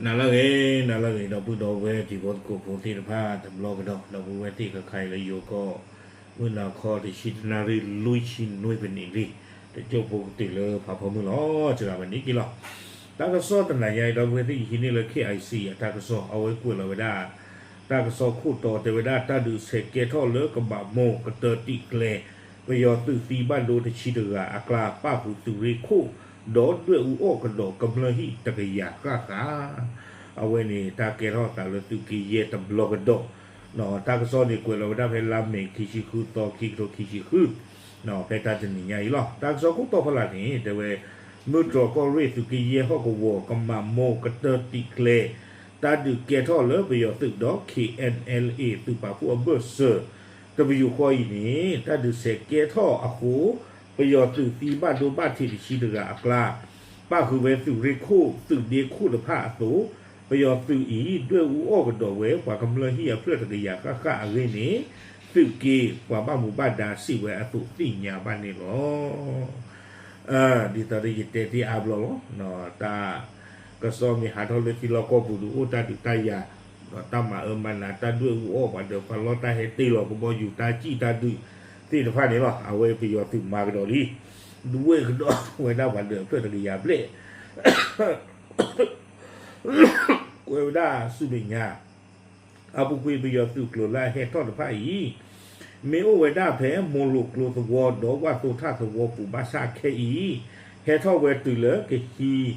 နၤလၢအဂ့ၤ နၤလၢအဂ့ၤ ဒီပုၢ်ဒီဝဲၢ်တံၤဖိသကိးဖိသ့ၣ်တဖၣ်တဘျီကဒီး ဒီပုၢ်ဝဲၢ်သ့ၣ်ခဲခါအံၤလၢယိၤကီၢ် မုၢ်နၤခီတဆံတနၣ်ရံၣ်လွံၢ်ဆံနွံပနံးလံ တကၠိၢ်ဖိကတုၤလၢဖးဖီမုၢ်လီၤ စှၤမနံၤက့လီၤ. တၢ်ကစီၣ်တနၤညါအံၤ ဒီပုၢ်ဝဲၢ်သ့ၣ်ယဟံးန့ၢ်လၢ KIC အတၢ်ကစီၣ် အဝဲကွဲးလီၤဝဲဒၣ် တၢ်ကစီၣ်ခိၣ်တီတဲဝဲဒၣ် တၢ်ဒုးဆဲးကဲထီၣ်လၢကဘးမိၢ်ကတၢၢ်တံာ်ကျဲ ပယီၤသုးသံဘၣ်ဒိတဆံတဂၤအကျါ ပၣ်ဃုာ်သုးရ့ၣ်ခိၣ် ဒီးဒွဲၣ်အူအီၣ်ကဒီးကမျၢၢ်ဟံၣ်တကယၤဃၣ်ဃၣ် အဝဲန့ၣ် တၢ်ကဲထီၣ်သးလၢသုးက့ယဲၢ်တဘျီကဒီး တၢ်ကစီၣ်န့ၣ်ကွဲးလီၤဝဲဒၣ်ဖဲလါမ့ၤခံဆံဃုသီ ခံကထိခံဆံဃု ဖဲတၢ်တနံၤညါအံၤလီၤ. တၢ်ကစီၣ်ခိၣ်တီဖီလာ်န့ၣ် တဲဝဲ မုၢ်တြီၤကီၢ်ရ့ၣ်သုးက့ယဲၢ်ဟီၣ်ကဝီၤ ကမးမိၢ်ကတၢၢ်တံာ်ကျဲ တၢ်ဒုးကဲထီၣ်လၢပယီၤသုးဒီး KNLA သုးပာ်ဖှိၣ်အဘၢၣ်စၢၤ တပယူာ်ဃီအံၤန့ၣ် တၢ်ဒုးဆဲးကဲထီၣ်အဃိ ပယီၤသုးသံဘၣ်ဒိဘၣ်ထံးတဆံတဂၤအကျါ ပၣ်ဃုာ်ဝဲသုးရ့ၣ်ခိၣ် သုးဒ့ခိၣ်တဖၣ်အသိး ပယီၤသုးအံၤ ဒွဲၣ်အူအီၣ်ကဒီးဝဲ ပှၤကမျၢၢ်ဟံၣ်အဖျၢၣ်တကယၤဃၣ်ဃၣ်အဂ့ၢ်န့ၣ် သုးက့ပှၤဘၣ်မူဘၣ်ဒါစံးဝဲအသိးသ့ၣ်ညါဘၣ်န့ၣ်လီၤ. ဒ်သိးဒီးယတဲတ့ၢ်အါဘျီလီၤ. တၢ်ကစီၣ်မ့ၢ်ဟးထီၣ်လၢထံလီၢ်ကီၢ်ပူၤဒီး အိၣ်တၢ်ဒုးတၢ်ယၤ ဒီးတၢ်မၤအၢမၤနး တၢ်ဒွဲၣ်အူအီၣ်ပှၤဒီးပှၤလီတၢ်ဟဲတ့ၢ်လီၤကဘီယူၤ တၢ်စံၣ်တၢ်ဒုးသ့ၣ်တဖၣ်န့ၣ်လီၤ. အဝဲပယီၤသုးမၤကဒီးလံ ဒွဲၣ်ကဒီးဝဲဒၣ်ပှၤဒီးအဖျၢၣ်တကယၤဘျဲၣ် ကွဲးဝဲဒၣ်ဆူမဲာ်ညါ အပူၤကွံာ်ပယီၤသုးကျိၤလၢအဟဲထီၣ်တဖၣ်အံၤ မ့ၢ်အိၣ်ဝဲဒၣ်ဖဲမိၤလိာ်ကျိသဝီ ဒီးဝၣ်သိထၣ်သဝီပူၤဘၣ်ဆၣ်ခဲအံၤ ဟဲထီၣ်ဝဲတုၤလၢကဟံး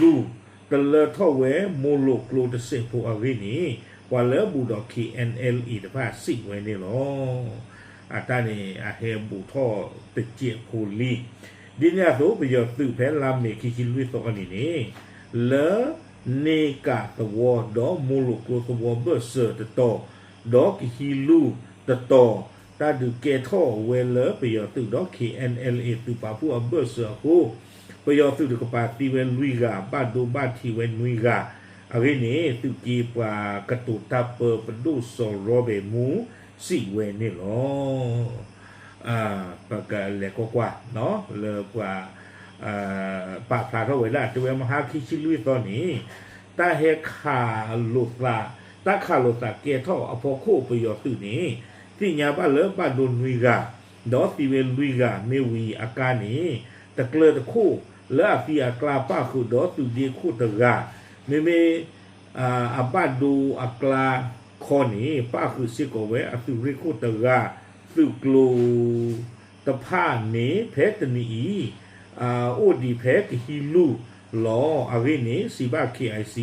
လူၤ တလၢထီၣ်ဝဲမိၤလိာ်ကျိတစဲးဖိအဂ့ၢ်န့ၣ် ပှၤလၢအဘူးဒီး KNLA တဖၣ်စံးဝဲန့ၣ်လီၤ. အတၢ်န့ၣ် အဟဲဘူးထီၣ်တစဲးဖိလံ. ဒ်န့ၣ်အသိး ပယီၤသုးဖဲလါမ့ၤခံဆံလွံၢ်သီအနံၤန့ၣ် လၢ န့ၢ်ကးသဝီ ဒီးမိၤလိာ်ကျိသဝီဘၢၣ်စၢၤတတီၤ ဒီးကဟံးလူၤတတီၤ တၢ်ဒုးကဲထီၣ်ဝဲလၢပယီၤသုးဒီး KNLA သုးပာ်ဖှိၣ်အဘၢၣ်စၢၤအဃိ ပယီၤသုးတကပၤသံဝဲလွံၢ်ဂၤ ဘၣ်ဒိဘၣ်ထံးဝဲနွံဂၤ အဂ့ၢ်န့ၣ် သုးက့ပှၤကတိၤတၢ်ပၢပဒိၣ်စီၤရီဘဲမူ စံးဝဲန့ၣ်လီၤ. ပကလဲၤကွၢ်ကွၢ် လၢပှၤ ပာ်ဖျါထီၣ်ဝဲဒၣ် တဲဝဲမဟါခံဆံလွံၢ်သီန့ၣ် တၢ်ဟဲခးလိာ်သး တၢ်ခးလိာ်သးကဲထီၣ်အဖီခိၣ်ပယီၤသုးန့ၣ် သ့ၣ်ညါဘၣ်လၢဘၣ်ဒိနွံဂၤ ဒီးသံဝဲလွံၢ်ဂၤ မ့ၢ်ဝံၤအကါန့ၣ် တကျၢၤတခိၣ် လၢအသံအကျါပၣ်ဃုာ်ဒီးသုးဒ့ခိၣ်တဂၤ မ့မ့ၢ် အဘၣ်ဒိအကျါခီန့ၣ် ပၣ်ဃုာ်စ့ၢ်ကီးဝဲအသုးရ့ၣ်ခိၣ်တဂၤ သုးကျိၤတဖၣ်န့ၣ် ဖဲတနံၤအံၤ အိၣ်ဒံးဖဲကဟံးလူၤလီၤ. အဂ့ၢ်န့ၣ် စံးဘၣ် KIC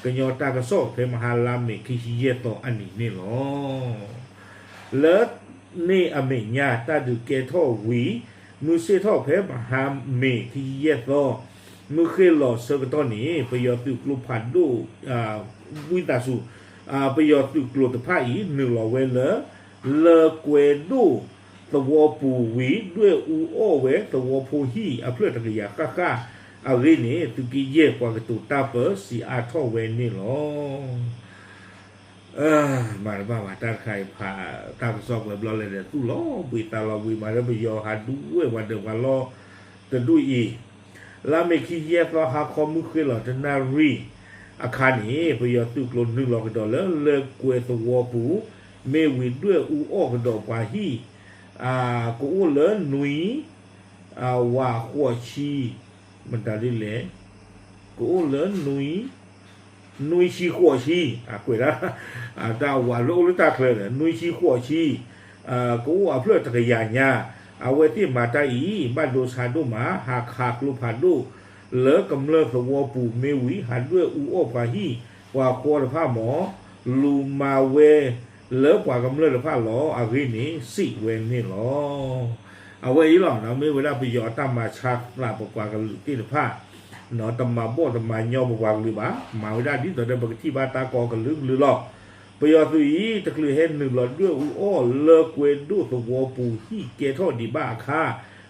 ကညီတၢ်ကစီၣ် ဖဲမဟါလါမ့ၤခံဆံယဲၢ်သီအနံၤန့ၣ်လီၤ. လၢန့ၣ်အမဲာ်ညါ တၢ်ဒုးကဲထီၣ်ဝံၤ မုၢ်ဆ့ၣ်ထီၣ်ဖဲမဟါမ့ၤခံဆံယဲၢ်သီ မုၢ်ဃ့ၢ်လီၤဆၢကတီၢ်န့ၣ် ပယီၤသုးကျိၤဖးဒိၣ် ဝံသးစူၤ ပယီၤသုးကျိၤတဖၣ်အံၤ နုာ်လီၤဝဲလၢ လၢကွဲၤဒိၣ်သဝီပူၤဝံၤ ဒွဲၣ်အူအီၣ်ဝဲသဝီဖိဟံၣ်အဖျၢၣ်တကယၤဃၣ်ဃၣ် အဂ့ၢ်န့ၣ် သုးက့ယဲၢ်ပှၤကတိၤတၢ်ပၢစံးအါထီၣ်ဝဲန့ၣ်လီၤ. မၤတဘၣ်ဘၣ် တၢ်တခါအံၤဖး တၢ်ကစီၣ်ပှဲၤဘျီလဲၣ်ဒီး သူၣ်လီၤဘှံးသးလီၤဘှံး မၤလၢပယီၤဟးဒုးဝဲၢ်ပှၤဒီးပှၤလီတဒူၣ်အံၤ လါမ့ၤခံဆံယဲၢ်သီ ဟါခီမုၢ်ဃ့ၢ်လီၤတနၣ်ရံၣ်အခါန့ၣ် ပယီၤသုးကျိၤနုာ်လီၤကဒီးလၢ လၢကွဲၤသဝီပူၤ မ့ၢ်ဝံၤဒွဲၣ်အူအီၣ်ကဒီးပှၤဟံၣ် ကအိၣ်လၢနွံ ဝးဃိးဆံ မတၤဒ်လဲၣ် ကအိၣ်လၢ နွံဆံဃိးဆံ ကွဲးဒၣ် တၢ်ဝးလၢအိၣ်လၢတၢ်ချၢဒီး နွံဆံဃိးဆံ ကအိၣ်အဖျၢၣ်တကယၤညါ အဝဲသ့ၣ်မၤတၢ်အံၤ ဘၣ်ဒိဆါဒိၣ်မး ဟးခးကျိဖးဒိၣ် လၢကမျၢၢ်သဝီပူၤမ့ၢ်ဝံၤ ဟးဒွဲၣ်အူအီၣ်ပှၤဟံၣ်ပှၤဃီတဖၣ်မး လူၤမၤဝဲ လၢပှၤကမျၢၢ်တဖၣ်လီၤ အဂ့ၢ်န့ၣ် စံးဝဲန့ၣ်လီၤ. အဝဲအံၤလီၤ မ့ၢ်ဝဲဒၣ်ပယီၤအတၢ်မၤဆါသးပပှၤကလုာ်သ့ၣ်တဖၣ် တမၤဘီၣ်တမၤညီပပှၤကလုာ်ဘၣ် မၤဝဲဒၣ်ဒ်သိးဒီးပကထံၣ်ဘၣ်တၢ်ကီကလုာ်ကလုာ်လီၤ. ပယီၤသုးအံၤ တချုးဟဲနုာ်လီၤဒွဲၣ်အူအီၣ်လၢကွဲၤဒိၣ်သဝီပူၤဟံၣ်ကဲထီၣ်ဒံးဘၣ်အခါ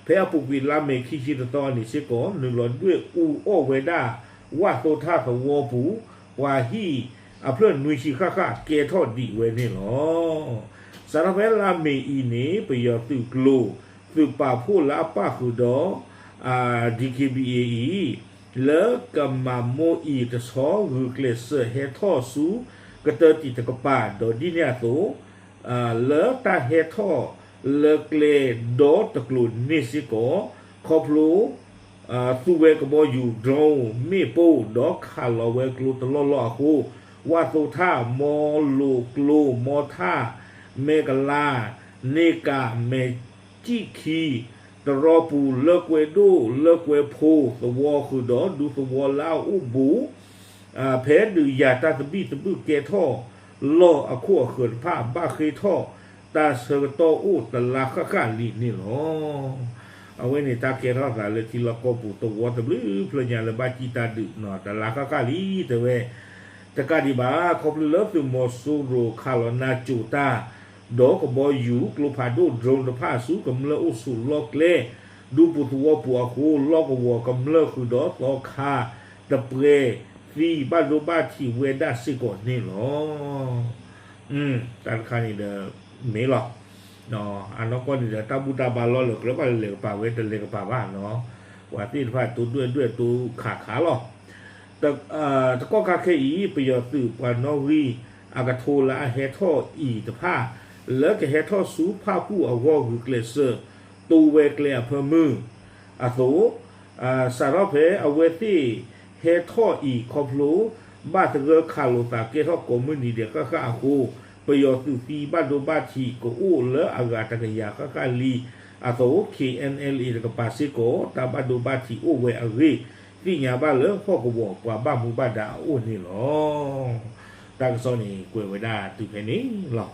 ဖဲအပူၤကွံာ်လါမ့ၤခံဆံတသီအနံၤစ့ၢ်ကီး နုာ်လီၤဒွဲၣ်အူအီၣ်ဝဲဒၣ် ဝၣ်သိထၣ်သဝီပူၤ ပှၤဟံၣ်အဖျၢၣ်နွံဆံဃၣ်ဃၣ်ကဲထီၣ်ဒံးဝဲန့ၣ်လီၤ. စးထီၣ်ဖဲလါမ့ၤအံၤန့ၣ် ပယီၤသုးကျိၤ သုးပာ်ဖှိၣ်လၢအပၣ်ဃုာ်ဒီး DKBA အံၤ လၢကမၤမိၢ်အံၤတဆီ ဂုာ်ကျဲးစၢးဟဲထီၣ်ဆူ ကတၢၢ်တံာ်တကပၤ ဒီးဒ်န့ၣ်အသိး လၢတၢ်ဟဲထီၣ်လၢကျဲဒီတကျိၤန့ၣ်စ့ၢ်ကီး ခီဖျိ သူဝဲကဘီယူၤ drone မ့ၣ်ပိၢ် ဒီးခးလီၤဝဲကျိတလီၢ်လီၢ်အဃိ ဝၣ်သိထၣ် မီလိၤကျိ မီထၣ် မဲၢ်ကလါ န့ၣ်ကး မဲၢ်ကံၣ်ခံ တရီပူၤ လၢကွဲဒိၣ် လၢကွဲဖိ သဝီဃုာ်ဒီးဒူသဝီလၢအအိၣ်ဘူး ဖဲဒုးယၤတၢ်သဘံၣ်သဘုၣ်ကဲထီၣ်လီၢ်အခိၣ်အဃၢၤတဖၣ် ဘၣ်ဃ့ၢ်ထီၣ်အိၣ်တလါဃၣ်ဃၣ်လံန့ၣ်လီၤ. အဝဲန့ၣ်တၢ်ကဲထီၣ်သးလၢထံလီၢ်ကီၢ်ပူၤသဝီတဘျုးဖျၢၣ်ညါလၢဘၣ်စံၣ်တၢ်ဒုး တလါဃၣ်ဃၣ်လံတဲဝဲ တကးဒံးဘၣ် ခီဖျိလၢသုးမီၤစိရိၤခးလီၤနါစိၤတၢ် ဒီးကဘီယူၤကျိဖးဒိၣ် drone တဖၣ်ဆူကမျၢၢ်အိၣ်ဆိးလီၢ်ကျဲ ဒူပူၤသဝီပူၤအဃိ လီၢ်ကဝီၤကမျၢၢ်ဃုာ်ဒီးသီခါတပှဲၤ သံဘၣ်ဒိဘၣ်ထံးဝဲဒၣ်စ့ၢ်ကီးန့ၣ်လီၤ. တၢ်တခါန့ၣ်ဒီး မ့ၢ်လီၤ. အနီၢ်ကီၢ်န့ၣ်ဒီး တၢ်ဘူၣ်တၢ်ဘါလီၢ်လၢကြၢးဘၣ်လဲၤကပၤဝဲတလဲၤကပၤဘၣ်နီၤ, ပှၤသ့ၣ်တဖၣ်တိဒွဲၣ်ဒွဲၣ်တိခးခးလီၤ. တကီၢ်ခါခဲအံၤ ပယီၤသုးပှၤနီၣ်ဂံၢ်အကထိလၢအဟဲထီၣ်အံၤတဖၣ် လၢကဟဲထီၣ်ဆူဖၣ်ပူၣ်အဂီၢ်ဂုာ်ကျဲးစၢး တိဝဲကျဲအဖၢမုၢ်အသိး စးထီၣ်ဖဲအဝဲသ့ၣ်ဟဲထီၣ်အံၤခီဖျိ ဘၣ်သဂၢၢ်ခးလိာ်သးကဲထီၣ်ကိးမုၢ်နံၤဒဲးဃၣ်ဃၣ်အဃိ ပယီၤသုးသံဘၣ်ဒိဘၣ်ထံးကအိၣ်လၢအဂၤတကယၤဃၣ်ဃၣ်လံအသိး K N L A တကပၤစ့ၢ်ကီး တၢ်ဘၣ်ဒိဘၣ်ထံးအိၣ်ဝဲအဂ့ၢ် သ့ၣ်ညါဘၣ်လၢဟီၣ်ကဝီၤပှၤဘၣ်မူဘၣ်ဒါအအိၣ်န့ၣ်လီၤ. တၢ်ကစီၣ်န့ၣ်ကွဲးဝဲဒၣ်တုၤဖဲန့ၣ်လီၤ.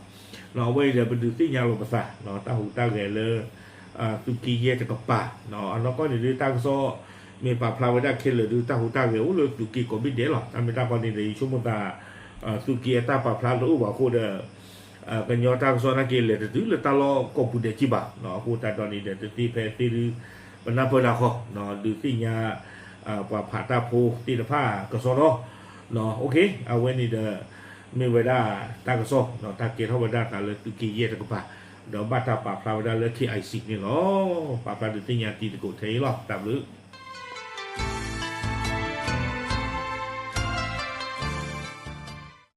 အဝဲအံၤဒီးပဒုးသ့ၣ်ညါလီၤပသး တၢ်ဟူးတၢ်ဂဲၤလၢ သုးက့ယဲၢ်တကပၤ အနီၢ်ကီၢ်န့ၣ်ဒုးတၢ်ကစီၣ် မ့ၢ်ပာ်ဖျါဝဲဒၣ်ခဲလၢာ်ဒုးတၢ်ဟူးတၢ်ဂဲၤအိၣ်လၢသုးက့ကိးဘ့ၣ်ဒဲးလီၤ. တၢ်မ့ၢ်တၢ်ကီန့ၣ်ဒီး ယဆိကမိၣ်သး သုးက့အတၢ်ပာ်ဖျါတအိၣ်ဘၣ်အဃိဒီး ကညီတၢ်ကစီၣ်နာ်က့လဲၤတတုၤလၢတၢ်လီၢ်ကိးပူၤဒဲးကံဘၣ်. အဃိသတးဒီးန့ၣ်ဒီး တသ့ဖဲသ့ဒုး ပနၢ်ပၢၢ်တၢ်ဃီ ဒုးသ့ၣ်ညါ ပှၤဖးတၢ်ဖိသ့ၣ်တဖၣ်ကစီဒီ အဝဲန့ၣ်ဒီး မ့ၢ်ဝဲဒၣ်တၢ်ကစီၣ် တၢ်ကဲထီၣ်ဝဲဒၣ်သးလၢသုးက့ယဲၢ်တကပၤ ဒီးဘၣ်တၢ်ပာ်ဖျါဝဲဒၣ်လၢ K I C န့ၣ်လီၤ. ပာ်ဖျါဒုးသ့ၣ်ညါတံၤသကိးထဲအံၤလီၤ. တၢ်ဘျုး